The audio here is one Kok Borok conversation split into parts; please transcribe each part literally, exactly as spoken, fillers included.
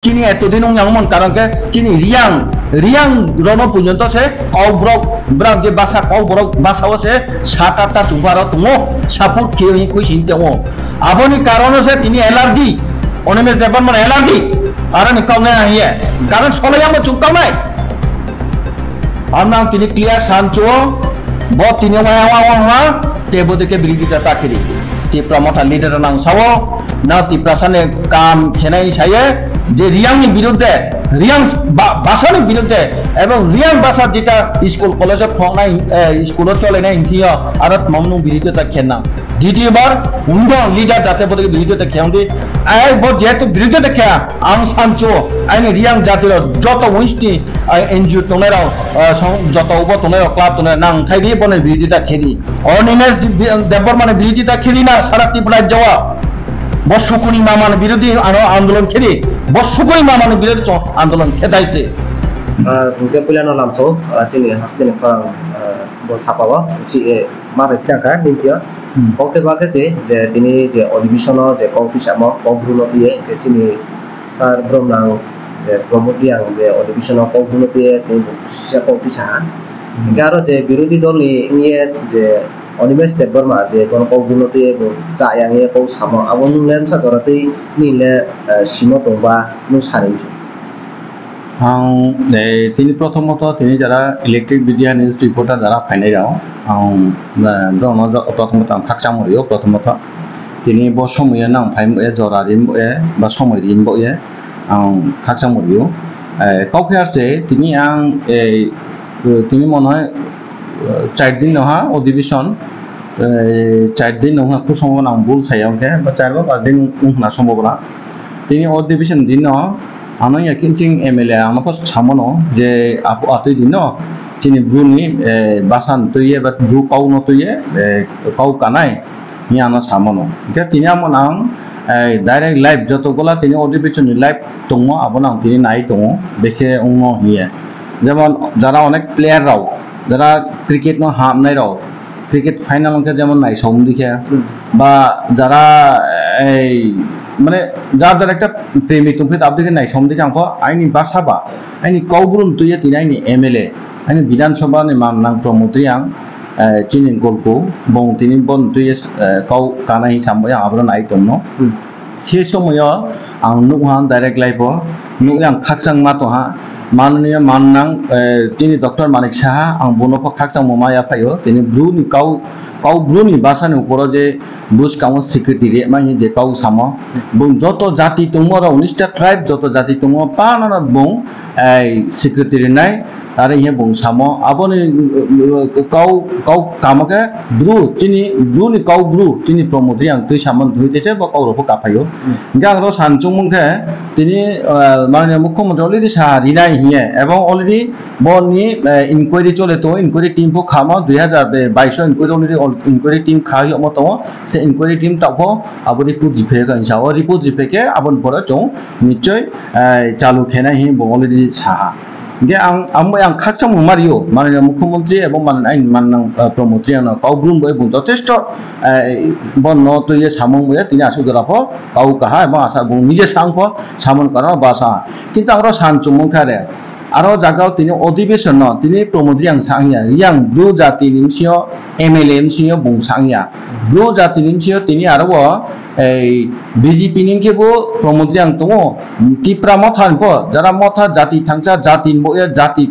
Chini etodin wng yang mon karon khe chini Riyang, Riyang rono porjonto se Kokborok, bwrap je basa Kokborok basa o se sat atta chumpharo tongo, support khe wngwi khuisin tongo. Aboni karono se tini allergy, Animesh Debbarma allergy, aroni kaunai ang ye, karon solai ang bo chum kaunai. Amno ang tini clear sancho, bo tini waya waya waya, te bo deke biridita takhiri. Tipra Motha leader nang sao, na Tiprasa ne kam khenai saye, je Riyang ni birudde, Riyang ba-, basa ni birudde, ebong Riyang basa jeta school college o phongnai, eh, school o cholenai hingthiyo, aro tmamnung biridita khenang. Didi bar, wngdong leader jate bo deke biridita kheyang di, ai bo jehetu biridita kheya, ang sancho, aini Riyang jati rok joto wngsti, ai N G O tongnai rok, eh, song-, joto ubo tongnai rok, club tongnai rok, nang khai di, bono biridita khedi. Animesh Deb-, Debbarma ni biridita khedi na sara Tripura rajyo o. Bo sukuni mama ni birodhi ano andolon khedi. Bo sukuni mama ni birodhi chong andolon khedai se. Ah, hingke puila no lamso, ah, chini haste ni khorang, ah, bo sapa o, si, eh, ma bai phiya kha, nini tio. Hmm. Kok te ba khe se, je tini je admission o je kok tisamo, kok bru no tiye, je chini sir brom nang, je Pramod Riyang je admission o kok bru no tiye, tini bo sisa kok tisa ha. Hmm. Hingke aro je birodhi dol ni wngye je Animesh Debbarma je bono kok bru no tiye bo cha yang ye kok samo, abo nung le msa jora twi ni le, eh, simo tong ba nung sari. Ang, eh, tini prothomotho tini jara electric media news reporter jara phainai rok, ang, eh, borokno jo-, prothomotho ang khakchangma rio, prothomotho tini bo somoyo nang phai bo ye, jora ri bo ye, ba somoi ri bo ye, ang khakchangma rio. Eh, kok khe ar se tini ang, eh, tini mone hoi, eh, char din no ha adhibeshon, eh, char din no ha, khub sombhabona ang bul sai ya, hwnkhe ba char ba panch din wng khna sombhabona. Tini adhibeshon din no ano ya kinching M L A ano po samano je apo atwi din no chini bru ni, eh, basa no twi ye ba bru kau no twi ye, eh, kau kanai hinwi ano samano. Hingke tini amo ang, eh, direct live joto gola tini adhibeshon ni live tongmo abono ang tini nai tongo bekhe wngmo hinye. Jemon jara onek player rok, jara cricket no hamnai rok, cricket final hwnkhe jemon naisong di khe, hmm, ba jara, ei, mane, jar jar ekta premi tongkhe abdi khe naisong di khe ang kho aini basa ba, aini kok brum twi ye tini aini M L A, aini Bidhan Sabha ni man nang Pramod Riyang, eh, chini golko, bong tini bon twi ye, eh, kok kanai hinwi sambai ang abro nai tongno. Hmm. Se somoyo ang nukha direct live o, nukya ang khakchangma tongha, manoniya mannang, eh, tini Doctor Manik Saha, ang bono pho khakchangma ma yaphaio, tini bru ni kau, kau bru ni basa ni uporo je buskang o secretary ma hinwi je kau samo, bung joto jati tongmo rok, unis ta tribe joto jati tongmo, panana bung, eh, secretary nai, Are hiya bung samo, aboni, uh, uh, kau, kau kamo khe bru, chini bru ni kau bru, chini Pramod Riyang twi samani dui teisa bo kau rok bo kaphaio. Hmm. Hingke ang ro san chungmung khe, tini, uh, mananiya mukhyamantri already sa rinai hiye, ebong already boni, uh, inquiry chole tongo, inquiry team pho khamo, dui hazar bais o inquiry already, inquiry team kha yokmo tongo, se inquiry team tabuk pho abo report jiphai kha hinsa, o report jiphai khe aboni pore chwng nichoi, uh, chalu khenai hi bo already saha. Hingke ang, ang bai ang khakchangma mario, mananiya mukhyamantri ebong man-, aini mannang, ah, Pramod Riyang no kau brum bai bung jotesto, eh, bono twi ye samung bai tini aswk jora pho kau kaha ebong asa bung nije sang pho samung karano basa. Kintu ang ro san chumung kha re, aro jaga o tini adhibeshon no tini Pramod Riyang sang ya, Riyang bru jati ni bisingo M L A bisingo bung sang ya, bru jati ni bisingo tini aro o, ei, B J P ni khe bo Pramod Riyang tongo, Tipra Motha ni pho, jara Motha jati thangsa, jati ni bo ya, jati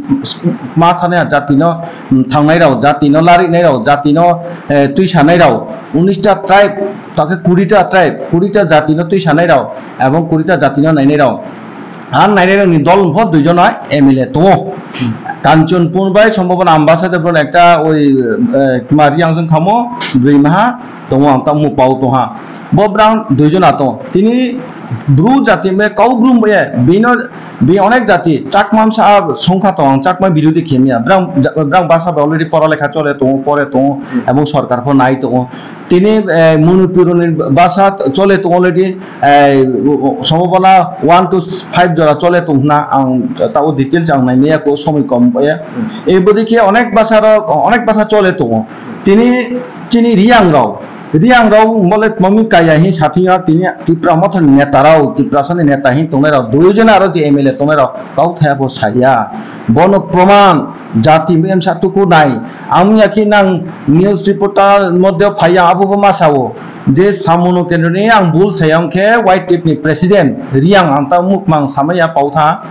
ma thani ya, jati no, mm, thangnai rok, jati no larinai rok, jati no, eh, twi sanai rok, unis ta tribe, ta khe kuri ta tribe, kuri ta jati no twi sanai rok, ebong kuri ta jati no nainai rok. Ar nainai rok ni dol pho dui jona M L A tongo. Kanchanpur bai sombhabona ambasa de bron ekta oi, eh, kma Riyang song khamo, bwrwi maha, tongo ang tamo pau tongha. Bo brang dui jona tongo. Tini bru jati me kau brum ye, bino, bi onek jati, Chakma msa songkha tong, Chakma birodhi khemya. Brang, brang basa ba already pora lekha chole tongo, pore tongo, ebong sorkar pho nai tongo. Tini, eh, Manipur ni basa chole tongo already, eh, sombhabona one to five jora chole tong hna ang tao details ang nai maya ko somoi kom ya. Hmm. Ei bodi khe onek basa rok, onek basa chole tongo. Tini chini Riyang rok, Riang rok bole tmami kaya hin sathing ya tini Tipra Motha ni neta rok, Tiprasa ni neta hin tongnai rok, dui jona aro je M L A tongnai rok kau thaya bo saya. Bono proman jati mem sa tuku nai. Ang ya khi nang news reporter modde phaya abo bo ma sao. Je Samono kendro ni ang bul saya ang khe Y T F ni president Riang ang ta mukmang samaya pautha.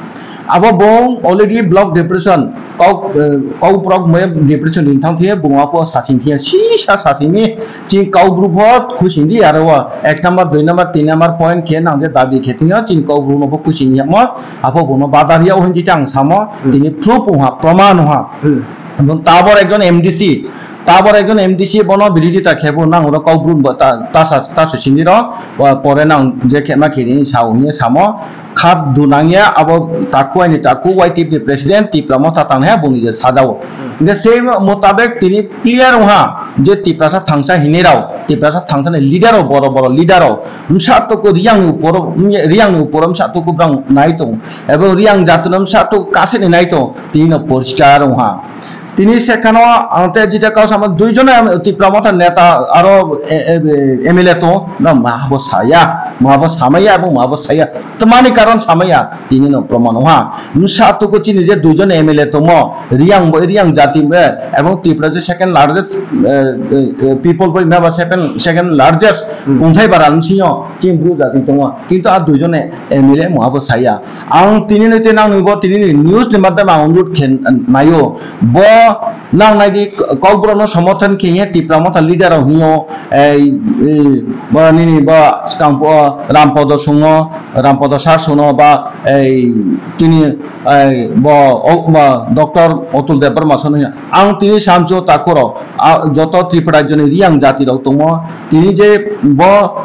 Abo bong already block depression, kau, eh, kau prok me depression ni thang thiye bung apo sasing thiye sisa sasing ni ching kau group ho khuising di aro wa ek number, dui number, tin number point khe nang je dabi khe thiyo ching kau group no bo khuising ya mo apo bono badar ya hin chang samo Hmm. tini proof ha proman ha. Hmm. Tabor ekjon M D C, tabor ekjon M D C bono biridita khebo nang oro kau group bo ta, ta sa, ta sasing di ro, wa pore nang je khema khiri sao ni samo. Khat dunangya abo takhu aini takhu Y T F ni president Tipra Motha tangnaiha boni je sajao. Hmm. Hingke se motabek tini clear wngha je Tiprasa thangsa hinwi rao, Tiprasa thangsa ni leader rao, boro boro leader rao, msa tuku Riang ni upor, Riang ni upor msa tuku brang nai tong, ebo Riang jati no msa tuku kasini nai tong, tini no poriskar wngha. Tini sekhano ang te jita kau sama dui jona Tipra Motha neta aro, e, e, M L A to na ma bo saya, ma bo samaya abo ma bo saya. Tamani karon samaya tini no proman wha. Msa tuku chini je dui jona M L A tomo Riang bo Riang jati be ebong Tipra je second largest, e, e, e, people bo na ba second, second largest Hmm. Kungthai bara msio chini bru jati tongo. Kintu a dui jona M L A ma bo saya. Ang tini ni te nang ni bo tini ni news ni madhyam ang onurut khe naio. Bo nang nai di Kokborok no somorthon khe ye Tipra Motha leader rok hino, ei, ei, bo nini bo skang po Rampodo Sungo, Rampodo Sar Suno ba ei tini ei bo, o, bo Doctor Otul Debbarma sono hino. Ang tini samcho takhoro, a, joto Tripura rajyo ni Riang jati rok tongo. Tini je bo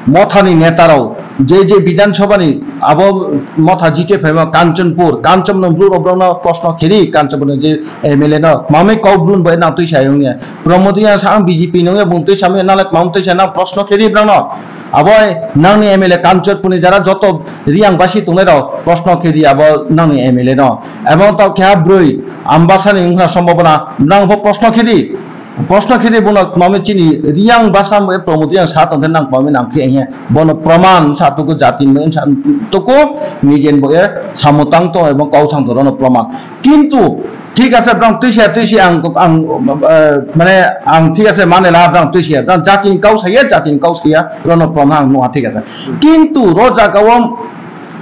Mothani netarok je je Bidhan Sabhani abo Motha jite phaima Kanchanpur, Kanchanpur ni bru rok no proshno kheri, Kanchanpur ni je M L A no mamai kok brun bai nang twi sai wngya. Pramod Reang sa ang B J P ni wngya bung twi samya nalai mam twi sai nang proshno kheri brang no. Abo nang ni M L A Kanchanpur ni jara joto Riang basi tongnai rok proshno kheri abo nang ni M L A no. Abo to kha broi Ambasa ni wngkha sombhabona nang bo proshno kheri. Proshno khe de bono mami chini Riang basa mo e Pramod Reang sa tong khe nang mami nang khe he bono proman sa tuku jati mo sa tuku nigen bo e samung tang tong ebong kau thang tong rono proman. Kintu thik ase brang twi se twi se ang, ang, eh, mane ang thik ase mane la brang twi se brang jati ni kau saya jati ni kau saya rono proman ang nuha thik ase. Kintu ro jaga o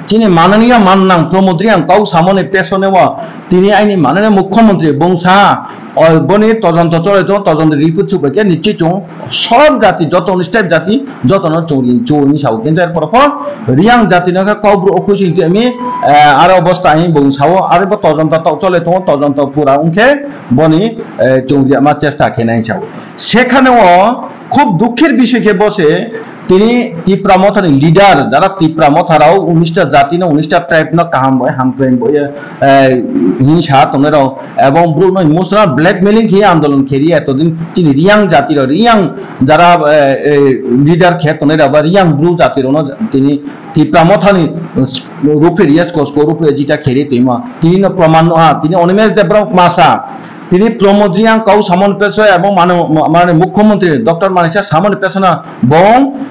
Chini mananiya mannang Pramod Reang kau samani pesone o tini aini mananiya mukhyamantri bungsa o boni todonto chole tongo, todonto report chukbai khe nichoi chwng sob jati joto ni step jati joto no chwng ring chwng ni sao kintu er porokho Reang jati no khe kau bru okhoi sing temi, eh, aro obostha aini bung sao aro bo todonto tok chole tongo, todonto pura wngkhe boni, eh, chwng riyama chesta khe nai sao. Sekhane o Khub dukhir bisoi khe bo se tini Tipra Motha ni leader, jara Tipra Motha rao unista jati no, unista tribe no kaham bo, hamkrai bo, eh, hinsa tongnai rao, ebong bru no emotional blackmailing khe andolon khe ri, eto din chini Reang jati rao, Reang jara, eh, eh, leader khe tongnai rao, ba Reang bru jati rao no tini Tipra Motha ni, eh, ruphri yes kosko ruphri jita khe ri twi ma. Tini no proman no ha, tini Animesh Debbarma masa, Tini Pramod Reang kau samani peso ebong mane, mane Mukhyamantri Doctor Manik Saha samani peso na bong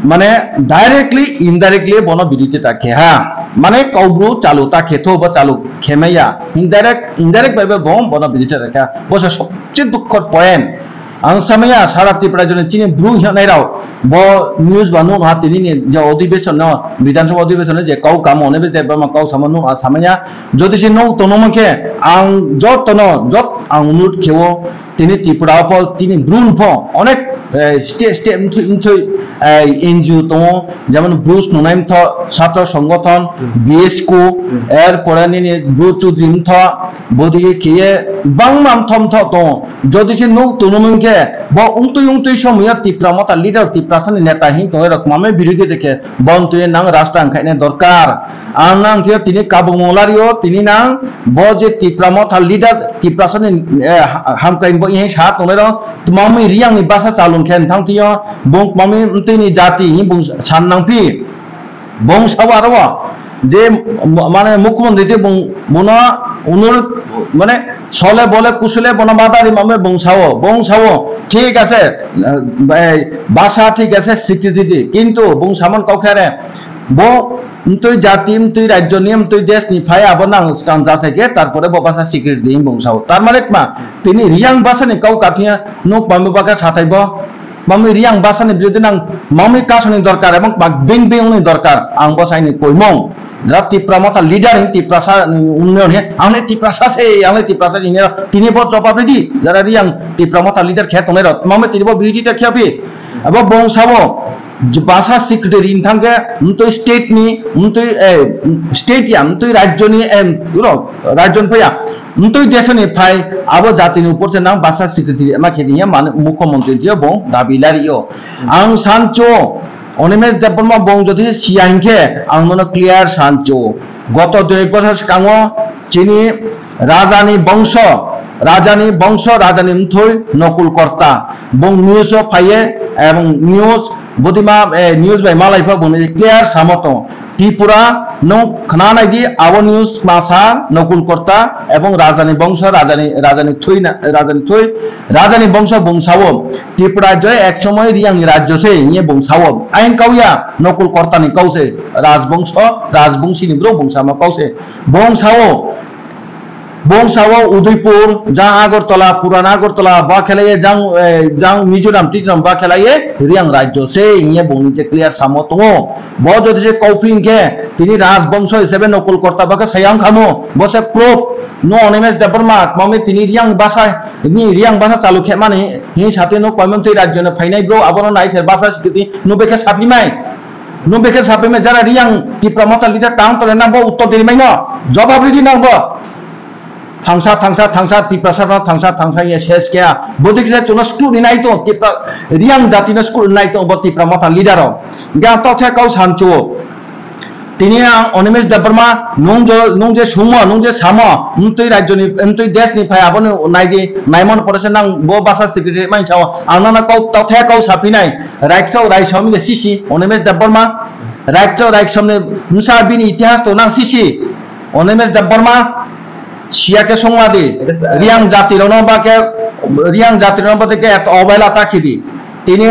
mane directly, indirectly bono birothita khe ha. Mane kau bru chalu ta khe tho bo chalu khe maya. Indirect, indirect bai bai bong bono birothita khe ha. Bo se sobche dukkhor point. Ang samaya sara Tripura jone chini bru hinai rao bo news ba nung ha tini ni je odhibeshon no, Bidhan Sabha odhibeshon no je kau kamo ne be je ba ma kau samo nung ha samaya. Jodi se nwng tono mankhe, ang jotono, jot ang onurut khe-o, tini Tripura pho, tini Bru pho, onek, eh, state, state mthoi, mthoi, eh, N G O tongo, jemon Bru Snungnai Mtho, Chhatro Songgothon, Hmm. B S K, Hmm. er pore nini Bru Chudri Mtho, bodike khiye bangma mtho mtho tongo. Jodi se nwng tono mankhe, bo wngtwi wngtwi somoyo Tipra Motha leader, Tiprasani neta hin tongwi rok mamai birogi dekhe, bo wngtwi nang rasta wngkhaine dorkar. Ang nang thio tini kabung mung lario, tini nang bo je Tipra Motha leader, Tiprasani, eh, ha-, hamkrai bo yang sa tongnai rok, twmangmi Reang ni basa chalung khe thang thio, bung twmangmi mtwi ni jati hi bung san nang phi, bung sabo aro bo, je m-, mane mukhyamantri twi bung, bono unur, mane sole bole kusule bono badari mame bung sao, bung sao, thik ase, eh, basa thik ase, sikriti di, kintu bung samon kau khe re, bo mtwi jati, mtwi rajyo ni, mtwi desh ni phai abo nang skang jasai khe, tarpore bo basa sikriti di bung sao. Tar mane kma, tini Riyang basa ni kau kathia nuk mame baka sathai bo. Mami Riyang basa ni birodhi nang mami kasoni dorkar ebong bak bing bing ni dorkar. Ang bo saini koimong. Jara Tipra Motha leader hin Tiprasa ni unnoyon he. Ang le Tiprasa se, ang le Tiprasa se, ini tini bo jobab ridi. Jara Riyang Tipra Motha leader khe tongnai rok. Mami tini bo birodhi ta khe phi. Abo bong sabo. Basa secretary in thangke mtui state ni, mtui, eh, state ya, mtui rajyo ni, eh, uro, rajyo ni phaya. Mtui desoni phai, abo jatini upor se nang basa secretary ma khedi ya, mane mukhyamantri diyo bong dabi lari yo. Ang sancho, Animesh Debbarma bong jodi siya hinkhe, ang mono clear sancho. Goto dui bosor skango chini rajani bongso, rajani bongso, rajani mthoi Nokul Korta. Bong news o phaiye, ebong news, bodima, eh, news bai malai pha bong clear samo tongo. Tripura, nwng khna nai di, abo news masa Nokul Korta ebong rajani bongso, rajani, rajani thoi na, rajani thoi, rajani bongso bung sao. Tripura je ek somoy Riyang ni rajyo se, hiye bung sao. Ain kauya, Nokul Korta ni kau se, rajbongso, rajbongsi ni bro bung sama kau se. Bung sao, bung sao Udaipur, jang Agartala, Puran Agartala, ba khelaye jang, eh, jang Mizoram, Tizoram, ba khelaye Riyang rajyo se, hiye bung ni je clear samo tongo. Bo jodi se kauphi hinkhe, tini rajbongso hisabe Nokul Korta bokhe sayang khamo, bo se proof, no Animesh Debbarma, mami tini Riyang basa, ni Riyang basa chalu khemani, hi sate no koimon twi rajyo no phainai bro, abono nai se basa sikiti, no bekhe sapimai, no bekhe sapimai, jara Riyang Tipra Motha leader tang tore nang bo uttor diri mai no, jobab ridi nang bo. Thangsa, thangsa, thangsa, Tiprasa no thangsa, thangsa, ye ses kya. Bodi kisa chuno school ni nai to, Tipra, Riyang jati no school ni nai to, bo Tipra Motha leader o. Ga to the kau sancho. Tini ang Animesh Debbarma, nung jo, nung je sumo, nung je samo, mtui rajyo ni, mtui desh ni phai abo no nai di, nai mon pore se nang bo basa secretary mai sao. Ang nana kau, to the kau sapinai. Raikso, raisom ge sisi, Animesh Debbarma. Raikso, raisom ni msa bini itihas to nang sisi. Animesh Debbarma, siya ke songla di. Riyang jati rono ba ke, Riyang jati rono ba ke et obela ta khidi. Tini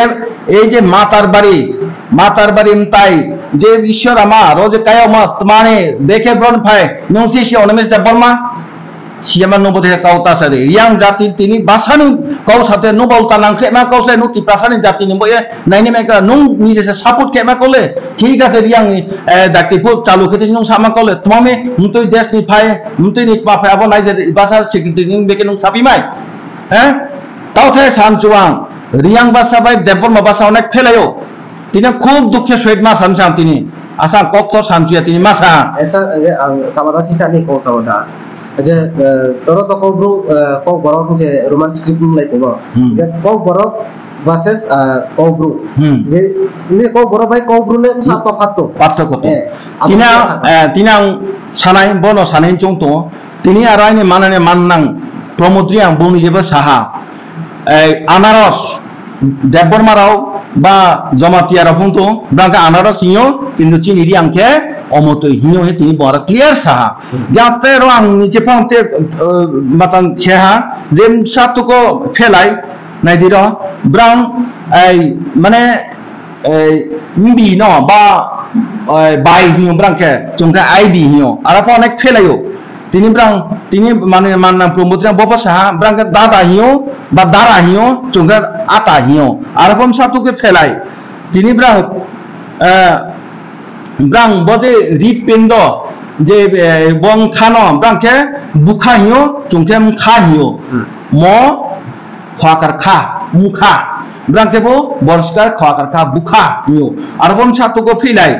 ei je Matarbari, Matarbari mtai, je Ishwar ama, ro je kaya ma, tmani, beke bron phai, nung si si Animesh Debbarma, siya ma nubo de kau ta sari. Riyang jati tini basani kau sate nubo ta nang khe ma kau se nu Tiprasani jati ni bo ye, naini me ka nung ni je support khe ma kole, thik ase Riyang ni, eh, dakti phu chalu khe nung sama kole, tmami, mtui desh ni phai, mtui ni pa phai, abo nai je basa secretary ni beke nung sapi mai. He? Tao the san chuang. Riyang basa bai Debbarma basa onek phelaio. Tini khub dukhe sohit ma san san tini. Asa kok to san chuya tini masa. Esa, eh, ang sabada sisa ni kok sabada. Aje, eh, toro to kok bru, eh, kok borok je Roman script ni lai tebo. Hmm. Je kok borok versus, eh, kok bru. Hmm. Je, ini kok borok bai kok bru le sa to khat to. Pathoko to. Eh, abo tini sa ang, eh, tini ang sanai, bono sanai chong to. Tini aro aini manani mannang Pramod Reang bongni jeba saha, ei, anaros, Debbarma rao ba Jamatia rao phung tongo, bangkha anaros hinyo, kintu chini Reang khe omotoi hinyo he tini bo aro clear saha. Hmm. Jate ro ang nije phang te, eh, matan khe ha, je sa tuko phelai, naidi ro, brang, ei, mane, ei, mbi no ba, ei, bai hinyo brang khe, chungkha I D hinyo, aro pho onek phelaio. Tini brang, tini mane mannang Pramod Reang bo basa ha, brang khe dada hinyo, ba dara hinyo, chungkha ata hinyo. Aro pho msa tuke phelai. Tini brang, eh, brang bo je rip pindo, je, eh, bong khano, brang khe bukha hinyo, chungkhe mkha hinyo. Hmm. Mo, Khwakar kha, mkha. Brang khe bo borskar khwakar kha, bukha hinyo. Aro bo msa tuko philai.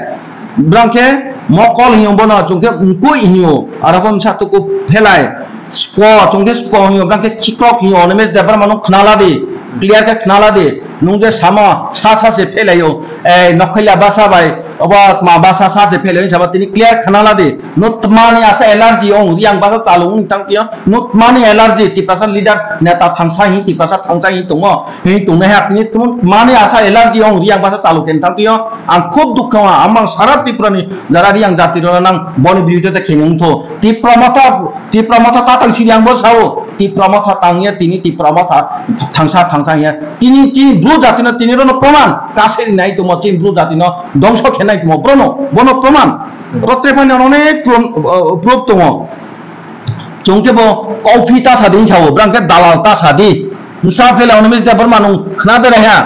Brang khe mokol hinyo bono, chungkhe mkui hinyo. Aro bo msa tuko phelai. Spo, chungkhe spo hinyo. Brang khe chikrok hinyo. Animesh Debbarma no khnala di. Clear khe khnala di. Nung je samo, sa sa se phelaio. Ei, nokhaila basa bai. Obo tma basa sa se phele hinsa ba tini clear khana la di. No tmani asa allergy ong, Riang basa chalung wng tang tio. No tmani allergy, Tiprasa leader neta thangsa hi, Tiprasa thangsa hi tongo. Hi tongnai ha tini tmani asa allergy ong, Riang basa chalung khen tang tio. Ang khub dukha wa, amang sara Tripura ni jara Riang jati rona nang boni biruddhe ta khenung tho. Tipra motha, Tipra motha tatang siri ang bo sao. Tipra motha tangya tini Tipra motha thangsa thangsa ya. Tini chini Bru jatino tini rono proman. Kaseri nai tongmo chini Bru jatino dongso khenai tongmo. Brono, bono proman. Rotre phani onek prom-, uh, proof tongo. Chungke bo kaupi ta sadi sao, brangke dalal ta sadi. Nsa phela Animesh Debbarma nung khna de reha.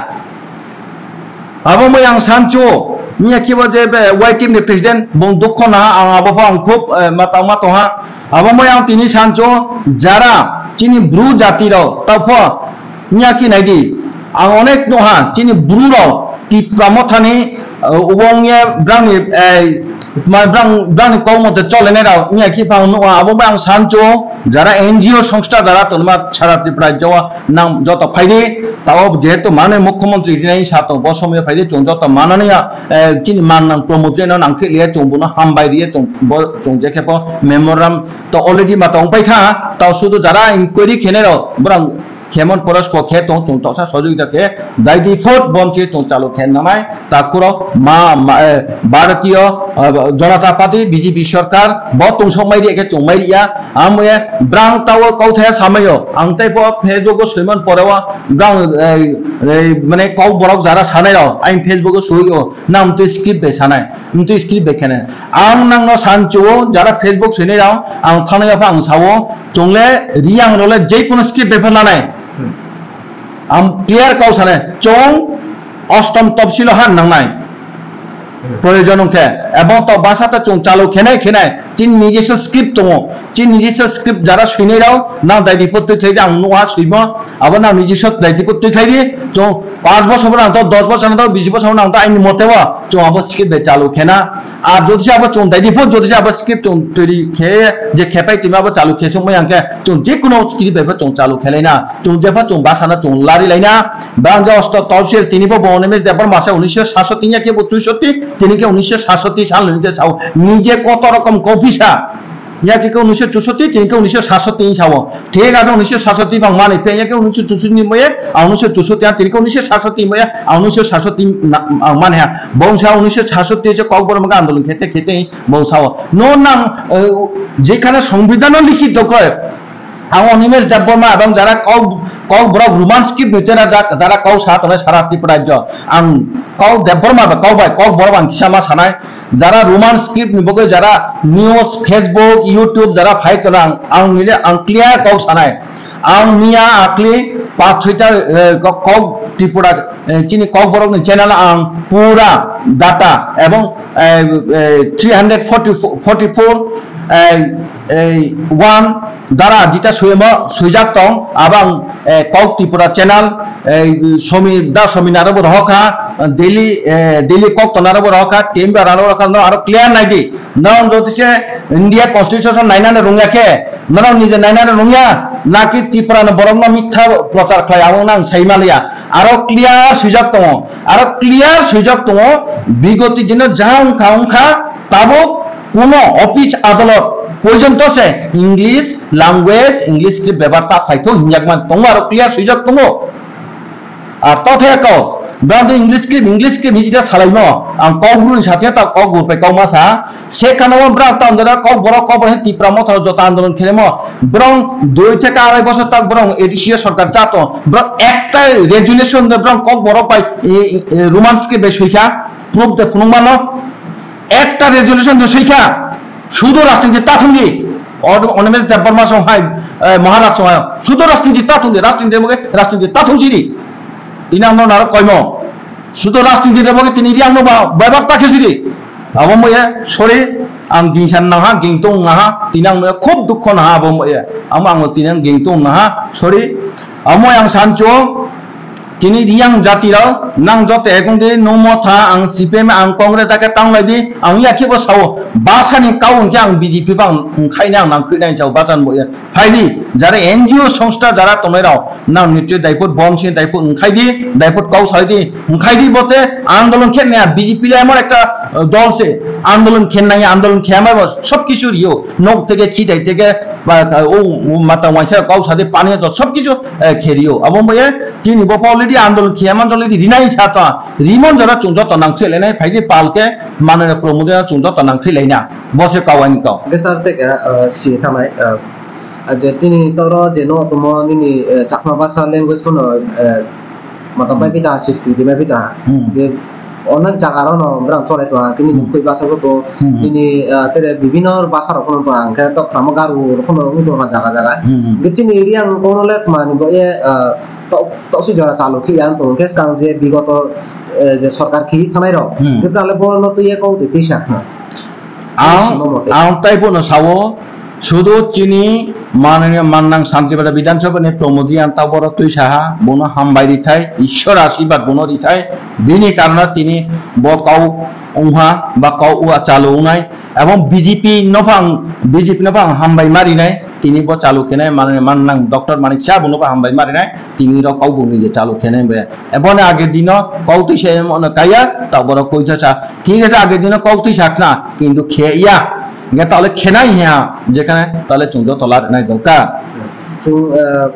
Abo moi ang sancho, miya kibo je be Y T F ni president, bong dukho na, ang abo pho ang khub, eh, matang matong ha. Abo moi ang tini sancho, jara, chini Bru jati rok, tao pho, miya ki nai di. Ang onek no ha, chini Bru rok, Tipra mothani, eh, ubong ye, brang ni, eh, ma brang, brang ni kok mote chole nai rok, miya ki phang no ha, abo moi ang sancho, jara N G O songstha jara tonma sara Tripura rajyo nang joto phaidi, tao jehetu mane mukhyamantri rinai sa to bo somoi phaidi, chwng joto manani ya, eh, chini man nang Pramod Jain no nang khe liya, chwng bono hambai riya, chwng bo, chwng je khe bo memorandum to already ma tong pai tha, tao sudu jara inquiry khenai rok, borang khemon poros ko khe tong, chwng toksa sojogita khe, daidi phot bom che chwng chalu khe nanai, Takhurok ma, ma, eh, Bharatiya, eh, Janata Party, B J P sarkar, bo tungsok mai riya khe chwng mai riya. Amo ye brang tao kauthai samaio. Ang tei bo Facebook o soimon pore o brang, eh, eh, mane kok borok jara sanai rok. Ang Facebook o soi o. Nang twi script bai sanai. Twi script bai khenai. Ang nang no sancho jara Facebook soinai rok. Ang thanai o ang sao. Chwng le Riang rok le je kono script bai pha lanai. Ang clear kau sane, chwng ostom topsilo ha nangnai. Proyojon wngkhe, ebong to basa ta chwng chalu khenai khenai, chini nijiswa script tongo, chini nijiswa script jara swinai rok, nang dai report twi thaidi ang nuha swimo, abo nang nijiswa dai report twi thaidi, chwng paanch bosor nang to, dos bosor nang to, bis bosor nang to, aini mote bo, chwng abo script bai chalu khena. Ar jodi se abo chwng dai report, jodi se abo script chwng twi khe, je khepai twi ma abo chalu khe sung mai ang khe, chwng je kono script bai bo chwng chalu khelai na. Chwng jepha chwng basa no chwng lari laina, bang je osto topsil tini bo bo Animesh Debbarma se unisho satsoti ya khe bo chuisoti, tini khe unisho satsoti sal ni khe sao, nije koto rokom kopisa, ya khe unisho chuisoti, tini khe unisho satsoti sao, thik ase unisho satsoti bang mani pe ya khe unisho chuisoti ni moye, a unisho chuisoti ya tini khe unisho satsoti moye, a unisho satsoti na, ang mani ha, bong sa unisho satsoti se Kokborok andolon khete khete bong sao, no nang, eh, jekhane songbidhan no likhito khe, Ang Animesh Debbarma ebong jara kok, kok borok Roman script ni tera jak, jara kok sa tongnai sara Tripura rajyo. Ang kok Debbarma ba kok bai, kok borok ang kisa ma sanai. Jara Roman script ni bagwi jara news, Facebook, YouTube jara phai tonang, ang nile ang clear kok sanai. Ang miya akli path soita, eh, kok, kok Tripura, eh, chini kok borok ni channel ang pura data ebong, eh, eh, three hundred forty-four, forty-four, eh, eh, one dara jita suyemo swijak tong, abang, eh, kok Tripura channel, eh, Somi da Somi naro bo rohokha, daily, eh, daily kok tonaro bo rohokha, temba rano rohokha, no aro clear naidi. Nang jodi se India constitution nainani rungya khe, nang nije nainani rungya, naki Tripura no borok no mitha prochar khlai, abo nang sai maliya. Aro clear swijak tongo, aro clear swijak tongo, bigoti dino ja wngkha wngkha, tabuk kuno office adalot porjonto se English language, English script bebar ta khaitho hinjakman tongo, aro clear swijak tongo. Ar tothe kau, brang English script, English script hijida salaimo, ang kok bruni satya ta kok gurpai kok masa, Se kana o bwrang ta andolon kok borok kok borok Tipra motha o jota andolon khelemo. Bwrang dui theke arai bosor tak bwrang A D C o sorkar chato. Bwrang ekta resolution de bwrang kok borok bai, e, e, Roman script bai soikha. Proof de phunuk mano. Ekta resolution de soikha. Sudo rajniti ta thungdi. Od-, Animesh Debbarma song hai, e, Maharaj song hai. Sudo rajniti ta thungdi. Rajniti de moge rajniti ta thung sidi. Inang no narok koimo. Sudo rajniti de moge tini riang no ba, bai bak ta khe sidi. Abo moye, sorry, ang gingsan naha, gingtong naha, tini ang moye khub dukho naha abo moye. Amo ang tini ang gingtong naha, sorry. Amo ang sancho, Chini Riyang jati rok nang joto ekong di nung motha ang C P M ang Congress ake tanglai di ang ya khibo sao basa ni kau hwnkhe ang B J P bang wngkhai ni ang nang khwinai sao basa ni bo ya. Phai di jara N G O songstha jara tongnai rok nang nitri daiput bom si daiput wngkhai di daiput kau sai di wngkhai di bote andolon khe maya B J P le emon ekta eh, dol se andolon khe nang andolon khe ma bo sob kisu rio nok theke khitai theke ba o mata waisa kau sade pani to sob kisu eh, kherio abo maya tini bo already andolon khe man already rinai sa ta rimon jora chung joto nang khe lenai phai di pal ke manoi rok promo de chung joto nang khe lena bo se kau ani kau. Hwnkhe sir tei keha, ah, si thanai, ah, ah, je tini toro je no tomo nini, eh, Chakma bhasha language phano, eh, mata Hmm. bai pita, sisti di bai pita. Hmm. Je onek jaga rok no berang chole to ha, tini Hmm. Mukhui bhasha rok to, Hmm. tini, ah, tere bibhinno bhasha rok phano to ha, hwnkhe to khamo Garo rok phano wng tong ha jaga jaga. Hmm. Hwnkhe chini area ang kono le mani bo ye, ah, to, to si jora chalu khi ang tong khe skang je bigoto, eh, je sorkar khi thanai rok. Hmm. Hwnkhe le bo no to ye kok de tisa. Ang, Simo mote. Ang tei bono sao, sudu chini manani mannang Santipada Bidhan Sabha ni Pramod Reang ta boro twi saha, bono hambai rithai, Ishwar ashirbad bono rithai, bini karana tini bo kau wngha, ba kau ua chalu wngnai, ebong B J P no phang, B J P no phang hambai marinai, tini bo chalu khenai manani mannang Doctor Manik Saha bono bo hambai marinai, tini rok kau bumni je chalu khenai be. Eboni age dino kau twi se mo no kaya, ta boro koi sa sa. Thik ase age dino kau twi sa khna, kintu khe ya. Nge tale khenai ya, jekhane tale chung joto la nai dong ka. Chung, eh,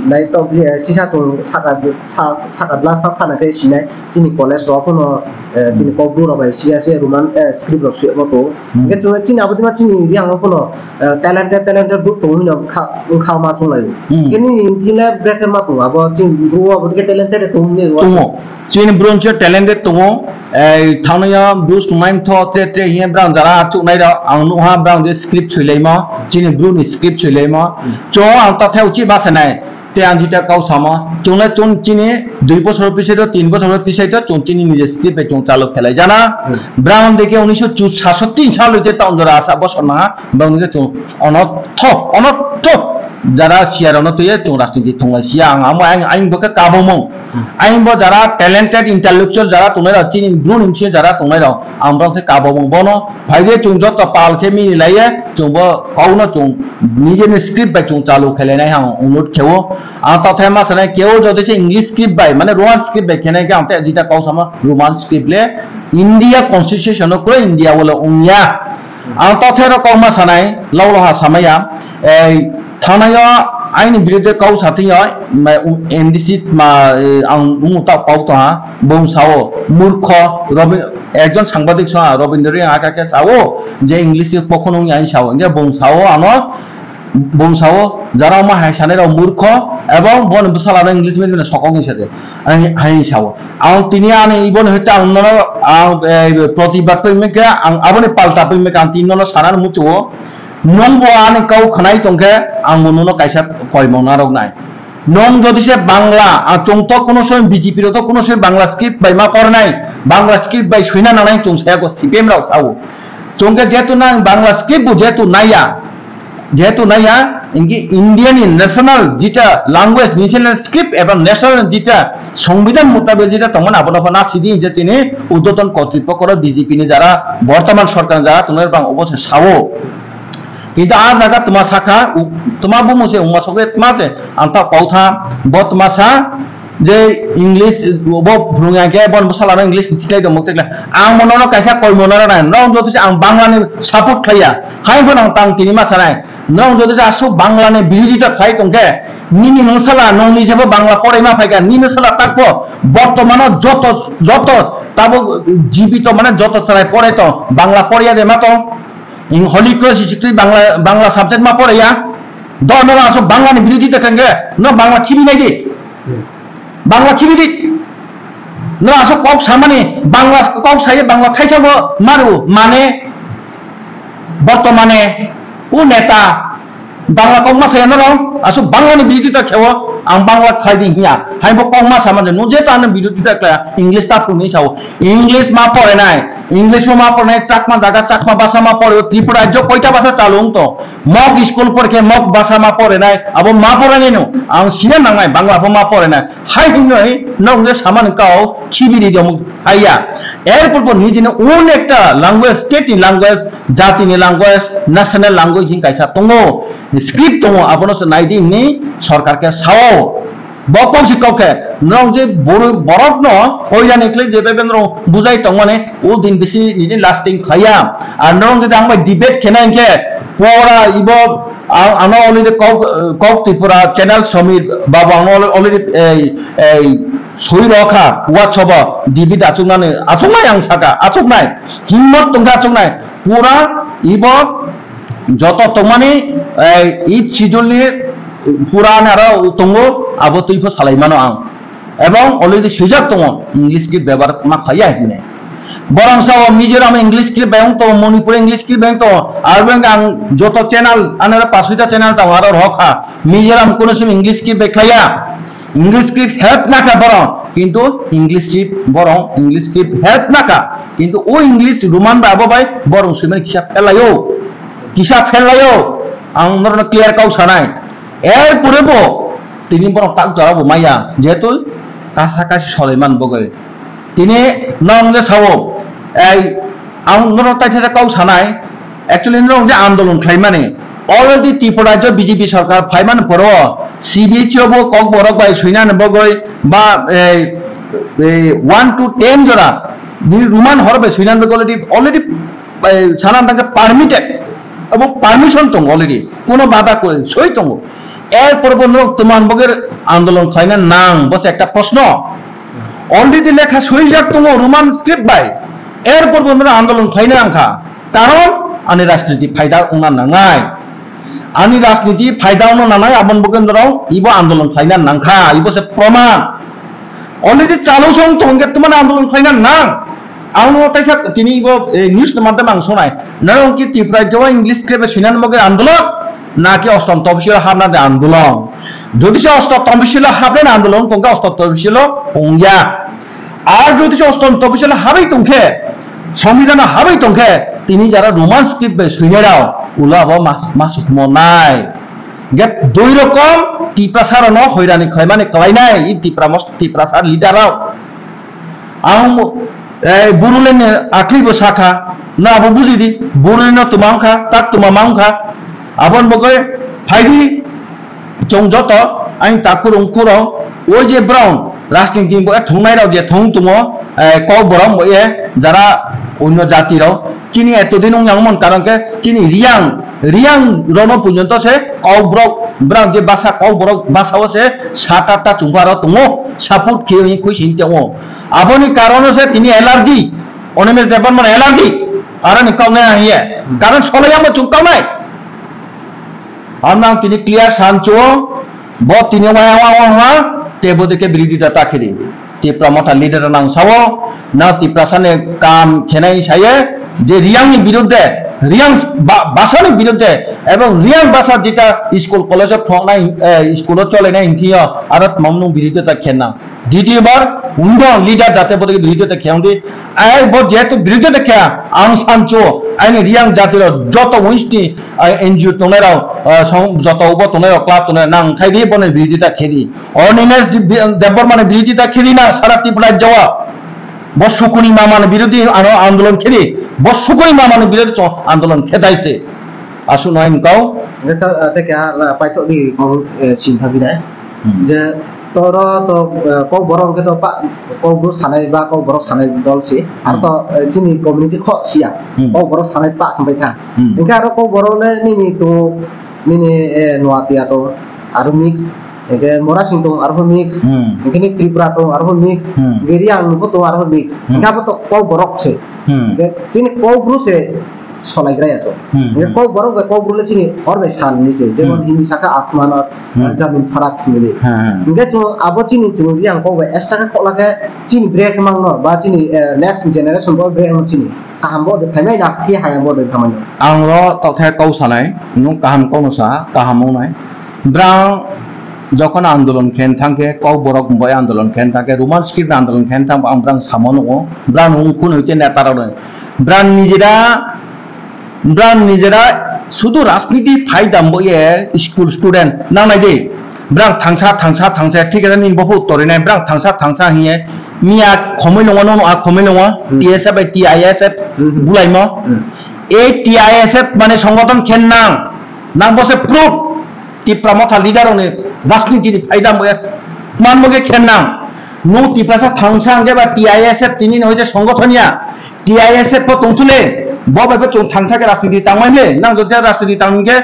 nai to bi, eh, sisa chung saka, sa-, saka glass ta thana khe sinai, chini college rok no, eh, chini kok buro bai siya se Roman, eh, script rok suyamo to. Hmm. Hwnkhe chwng chini abo dima chini Reang no phano, eh, talented, talented bwk tongo hino kha, wngkha ma chwng lai. Hmm. Khe nini tini le brekhe ma tongo abo chini bru abo dikhe talented tongo hwnwi. Tongo. Chini bru se talented tongo. Eh, thangnayo bru swngmai tho tre tre hiya brang jara achuk nai rok ang nukha brang je script swilaima. Chini bru ni script swilaima. Hmm. Cho ang ta theu chi ba sanai. Tei ang jita kau sama, chwngno chwng chini dui bosor pisaito, tin bosor pisaito, chwng chini nije script bai chwng chalu khelai jana. Hmm. Brown deke unisho chu saso tin salo je town jora asa bosor naha, bang je chwng onotho, onotho jara siya rono tuye chwng rajniti thunglai siya ang amo ang ang boke kabomung. Hmm. Ang bo jara talented intellectual jara tongnai rok chini bru nimsi jara tongnai rok ang bang se kabomung bono phai je chwng joto pal khe mini laiye chwng bo kau no chwng nije ni script bai chwng chalu khelai nai ang unut khewo. Ang tathai ma sanai keo jodi se English script bai, mane Roman script bai khenai khe ang tei jita kau sama Roman script le India constitution no kuro India wala ungya. Ang tathai ro kau ma sanai, lau loha samaya, ei, thanayo aini biruddhe kau sathingyo, ma, u-, M D C ma, eh, ang umu ta kau ta, bung sao, murkho, Robin-, ekjon sangbadik sa, Robindra Reang aka khe sao, je English pokhonung yang sao, je bung sao ano, Bung sao, jara ma hai sanai rok murkho, ebong boni bwsala no English medium ni sokok ni sade. Ani hai sao. Ang tini ani iboni hwte ang nono, ang, eh, protibad pemike, ang aboni palta pemike, ang tini nono sana muchuo. Nung bo ani kau khnai tongkhe, ang bo nono kaisa koimong narok nai. Nung jodi se Bangla, ang chwng to kuno soy B J P rok to kuno soy Bangla script bai ma pornai, Bangla script bai suina nangnai chwng saya ko C P M rok sao. Chwng khe jehetu nang Bangla script bo jehetu naiya, Jehetu naiya, inki India ni national jita language, national script eba national jita songbidan mutabek jita tongmani abono phano sidi hinse chini urdhotton kortripokko rok B J P ni jara bortoman sorkar ni jara tongnai bang obo se sao. Kintu a jaga tma sakha, u-, tma bumung se wngma sokhe tma se ang ta kau tha, bo tma sa, je English bo phwrwngya khe, bon bwsala no English ni tiklai tongmo tiklai. Ang bo nono kaisa koi mano rw nai, nono joto se ang Bangla ni support khlaiya. Hai phano ang tang tini ma sanai. Nono joto se aswk Bangla ni birodita khlai tongkhe, nini nwsala nong ni jebo Bangla porai ma phaikha, nini nwsala takbo bortomano joto, joto tabuk jibito mane joto chwrai porai tong, Bangla poraiya de ma tong. Holy Cross Institute Bangla, Bangla subject ma poraiya. Do nono aswk Bangla ni birodita khlai khe, no Bangla khibi nai di. Bangla khibi di. No aswk kok samani Bangla kok saye Bangla thaisa bo maru mane bortomane o neta Bangla kok ma saya no aswk Bangla ni birodita khewo ang Bangla khlai di hiya. Hai bo kok ma sama je no je ta no birodita khlai English ta phunui sao English ma pore nai. English bo ma pornai, Chakma jaga Chakma basa ma pore, Tripura rajyo koita basa chalu wng tong? Mok school porkhe mok basa ma porenai, abo ma porenai no, ang sina nangnai, Bangla bo ma porenai. Hai hinwi nok je samani kau khibiri jom haiya. Erpor bo nijini own ekta language, state ni language, jati ni language, national language hin kaisa tongo, script tongo, abono se naidi hinwi sorkar khe sao. Bo kok si kok khe, norok je boro-, borok no hoirani khlai je bebeng rok bujai tongmani, o din bisi nini lasting khaiya. Ar norok jodi ang bai debate khena hinkhe, pora ibo ang, ano already kok, kok Tripura channel Somir babu ang already, ei, ei, soi rokha, WhatsApp o debate achuknani, achuknai ang saka, achuknai. Himmot tongkha achuknai. Pura ibo joto tongmani, ei, eighth schedule ni pura naro tongo, abo twi pho salai mano ang. Ebong already swijak tongo, English script bebohar ma khaiya hinwi. Borok sao Mizoram English script bai wng tongo, Manipur English script bai wng tongo, aro beng ang joto channel, anara paswita channel tongo, aro rok ha, Mizoram kono simi English script bai khaiya. English script help nakha borok, kintu English script borok English script help nakha, kintu o English Roman bai abo bai borok swimani kisa phelaio, kisa phelaio, ang norokno clear kau sanai. Erpore bo tini borok tak jora bo maya, jehetu kasa kasi solaiman bogoi. Tini nong je sao, ei, ang norok taitha kau sanai, actually norok je andolon khlaimani, already Tripura rajyo B J P sarkar phaimani poro C B H O bo kokborok bai swinani bogoi ba, ei, ei, one to ten jora, nini Roman hor bai swinani bogoi already, already, ei, sana tangkhe permitted, abo permission tongo already, kono bada koi soi tongo. Erpor bo norok twman bogor andolon khlaina nang, bo se ekta proshno. Already lekha swijak tongo Roman script bai, erpor bo norok andolon khlaina nangkha, karon ani rajniti phaida wngna nangnai, ani rajniti phaida wngna nangnai, aboni bogor norok ibo andolon khlaina nangkha, ibo se proman. Already chalu song tongkhe twmani andolon khlaina nang. Ang no taisa tini bo, eh, news ni madhyam ang sonai. Nang ki Tripura rajyo English khe be swinan moge andolon, na ki ostom topsil habna de andolon. Jodi se ostom topsil habna andolon, tongkha ostom topsil ongya. Ar jodi se ostom topsil habai tongkhe, Songbidan habai tongkhe, tini jara Roman script be swinai rao, ulo abo mas, mas monai. Ge dui rokom Tiprasa rok no hoirani khlaimani khlainai, i Tipra mos, Tiprasa leader rok. Ang, eh, Buruleni akhli bo sakha, na abo buji di, Buruleno tuma wngkha, tak tuma ma wngkha. Aboni bagwi phaidi chwng joto, ang takhurung khuro, o je brown, rajniti bo thungnai rok je thung tungo, eh, kok borok bo e, jara onyo jati rok, chini etodin wng yang mon karon khe chini Riyang, Riyang rok no porjonto se kok borok, borok je basa kok borok basa o se sat atta chungkha rok tongo, support khe wngwi khuising tongo. Aboni karon se tini allergy, Animesh Debbarma allergy, aro ni kok nai ang ye, karon solai yang bo chuk tong nai. Ang nang tini clear san chuo, bo tini waya wang wang ha, te bo deke birodita ta khiri. Tipra Motha leader nang sao, na Tiprasa ne kam khenai saye, je Riyang ni birudde, Riyang ba-, basa ni birudde, ebong Riyang basa jeta school college o thongnai, eh, school o chole nai hingthiyo, aro mamnung birodita khenna. Ditiyo bar, undo leader jate bo deke birodita kheyang di, ai bo jehetu birodita kheya, ang sancho, aini Riyang jati ro joto wins ni, ai N G O tongnai rok, ah, song joto ubo tongnai rok, club tongnai rok, nang khai di bo ni birodita khedi. Animesh Deb-, Debbarma ni birodita khedi na sara Tripura rajyo o. Bo sukuni mama ni birodhi ano andolon khedi. Bo sukuni mama ni birodhi chong andolon khedai se. Aswk no ang kau. Hingke sir, ah, tei keha, ah, paithak ni kok, eh, sintha binai. Hmm. Je toro to, eh, kok borok hingke to pa, kok bru sanai ba kok borok sanai dol si. Ar Hmm. to, eh, chini community kho siya. Hmm. Kok borok sanai pa sampai kha. Hmm. Hingke aro kok borok le nini to, nini, eh, Noatia to aro mix. Hingke Morasing tong aro mix. Hmm. Hingke ni Tripura tong aro mix. Hmm. Hingke Riyang bo tong aro mix. Hmm. Hingke abo to kok borok se. Hmm. Hingke chini kok bru se. Solai gra ya to. Hmm, Hingke hmm. Kok borok bai kok bru le chini hor bai sal ni se. Jemon Hmm. Hindi saka asman ar Hmm. jamin farak hinwi. Hmm, hmm. Hingke chung abo chini chung yang kok bai extra khe khok la khe chini break mang no ba chini, eh, next generation bo break mang chini. Kaham bo de thaimai na khe hayam bo de thaimai no. Ang ro tokthai kok sanai, nung kaham kok no sa, kaham wngnai. Brang jokhon andolon khen thang khe, kok borok bai andolon khen thang khe, Roman script andolon khen thang ba ang brang samo nungo. Brang nung khun hoite neta rok no. Brang nijera, brang nijera sudu rajniti phai dambo ye school student nang nai de. Brang thangsa, thangsa, thangsa, thik ase, nini bo phu tori nai, brang thangsa, thangsa hiye. Miya khomoi nongo, nono a khomoi nongo, Hmm. T S F bai T I S F Hmm, hmm. bulaimo. Hmm. E T I S F mane songothon khen nang, nang bo se proof. Tipra Motha leader rokni rajniti ni phaida mo man mo khe khen nang. Nung Tiprasa thangsa hwnkhe ba T I S F tini ni hoite songothon ya. T I S F po tongthule, bo bai bo chwng thangsa khe rajniti tangmani le, nang jotse rajniti tang hwnkhe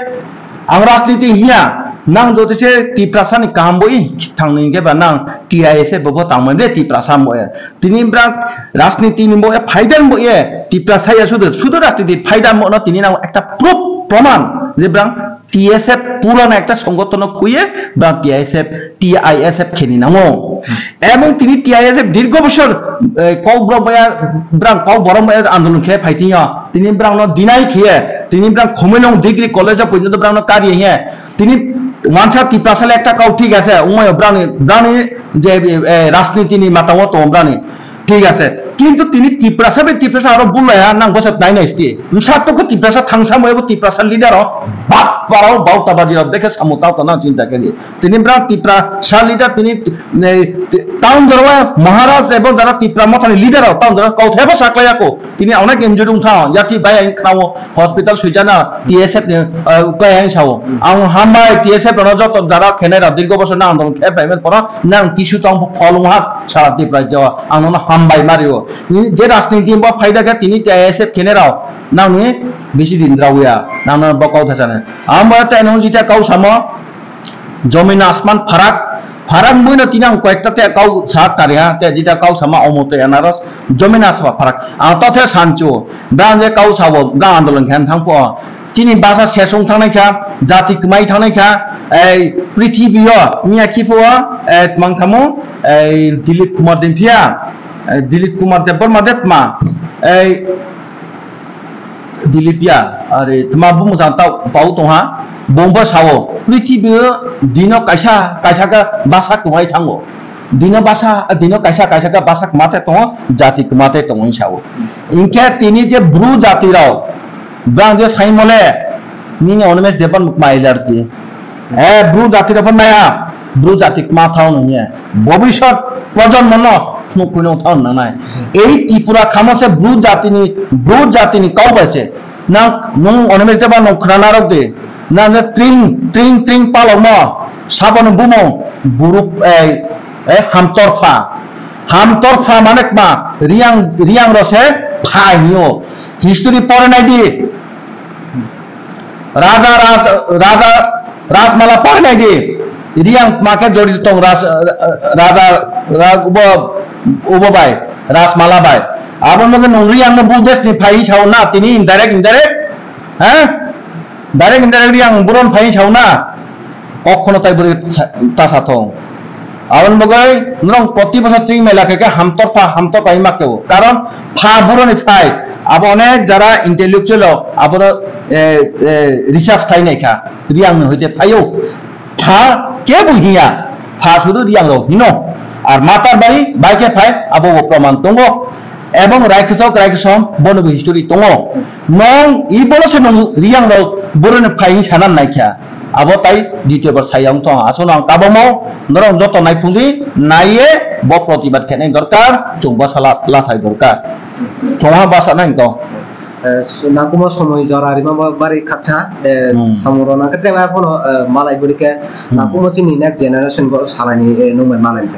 ang rajniti hiya, nang jotse Tiprasa ni kaham bo i thang hwnkhe ba nang T I S F bo bo tangmani le Tiprasa mo ya. Tini brang rajniti ni bo ya phaida bo ye Tiprasa ya sudu, sudu rajniti phaida mo no tini nang ekta proof proman je brang T S F purana ekta songothon no khuye, ba T S F, T I S F kheni nango. Ebong tini T I S F dirgo bosor, eh, kok borok baya, brang kok borok baya andolon khe phai tini yo. Tini brang no deny khiye, tini brang Khumulwng Degree College o poito brang no kariye he. Tini wansa Tiprasa le ekta kau thik ase, umay brang ni, brang ni je, eh, rajniti ni mata o to brang ni. Thik ase. Kintu tini Tiprasa bai Tiprasa aro bulai ha nang bwsa nai nai sti. Msa to khe Tiprasa thangsa mo ebo Tiprasa leader o. Bak parao bauta baji rok dekhe samu tao to nang chinta khe di. Tini bra Tiprasa leader tini, eh, town jora Maharaj ebo jara Tipra Motha ni leader o town jora kau thebo saklai ako. Tini auna ke injury ung thao. Yati bai ang khnawo hospital suijana T S F ni, eh, ukai ang sao. Ang hambai T S F no joto jara khenai ra dirgo bosor nang andolon khe payment pora nang tissue tong pholung ha. Sara Tripura jora ang nono hambai mario. Ni je rajniti bo phaida khe tini T I S F khene rao nang ni bisi din rao ya. Nang no bo kau thasa ne. Ang bo te nung jita kau samo jomin asman pharak. Pharak mui no tinang koyekta te kau sa kari ha. Te jita kau sama omo te anaros jomin asman pharak. Ang to the sancho. Dang je kau sabo dang andolon khen thang po. Chini basa sesung thangnai kha, jati kwmai thangnai kha, ei prithibi o miya khipo o, eh, tmang khamo, ei Dilip Kumar Demphiya, ei Dilip Kumar Debbarma de tma, ei Dilip ya, are tma bumung jang tau pau tongha, bumbo sao, prithibi o dino kaisa, kaisa khe basa kwmai thango. Dino basa, dino kaisa, kaisa khe basa kwma te tongo, jati kwma te tongo hinwi sao. Hinkhe tini je bru jati rao, Bang je saimole, nini Animesh Debbarma kwma allergy. Eh, bru jati rok maya, bru jati kwma thao nungya. Bobisot projonmo no phunuk phunuk thao nangnai. Ei Tripura khamo se bru jati ni, bru jati ni kau bai se. Nang nung Animesh Debbarma nung khna narok de. Nang je tring, tring, tring palok mo. Saboni bumung, buru, eh, eh, hamtor pha. Hamtor pha mane kwma, riang, riang ro se pha hinyo. History pore nai di. Raja Raj, Raja Rajmala pore nai di. Riang ma khe jori tong Raj, Raja, Raj, ubo, ubo bai, Rajmala bai. Abo no nung riang no Buddhist ni phai sao na tini indirect, indirect. Ha? Direct, indirect riang buron phai sao na. Kokhono tai bwrwi sa-, ta sa thong. Aboni bagwi norok proti bosor tring mela khe khe hamtor pha, hamtor pai ma kebo. Karon pha buroni phai. Abo onek jara intellectual rok, abo, eh, eh, research khai nai kha. Riang ni hoite phaio. Pha kebo hiya. Pha sudu riang rok hino. Ar matar bari bai khe phai, abo bo proman tongo. Ebong raikhisok, raikhisom, bono bo history tongo. Nong i bolo se nong riang rok buroni phai hi sanan naikha. Abo tai ditiyo bar sayang tong. Aswk no ang kabamo, norok joto naiphungdi, naiye bo protibad khenai dorkar, chwng bwsa la-, lathai dorkar. Thongha bwsa nang tong. Eh, s-, nangkukma somoi jora rima ba-, bari khaksa, eh, Hmm. samung rok nangkhe tei bai phano, eh, malai bwrwi khe Hmm. nangkukma chini next generation bo salaini, eh, nung bai malai khe.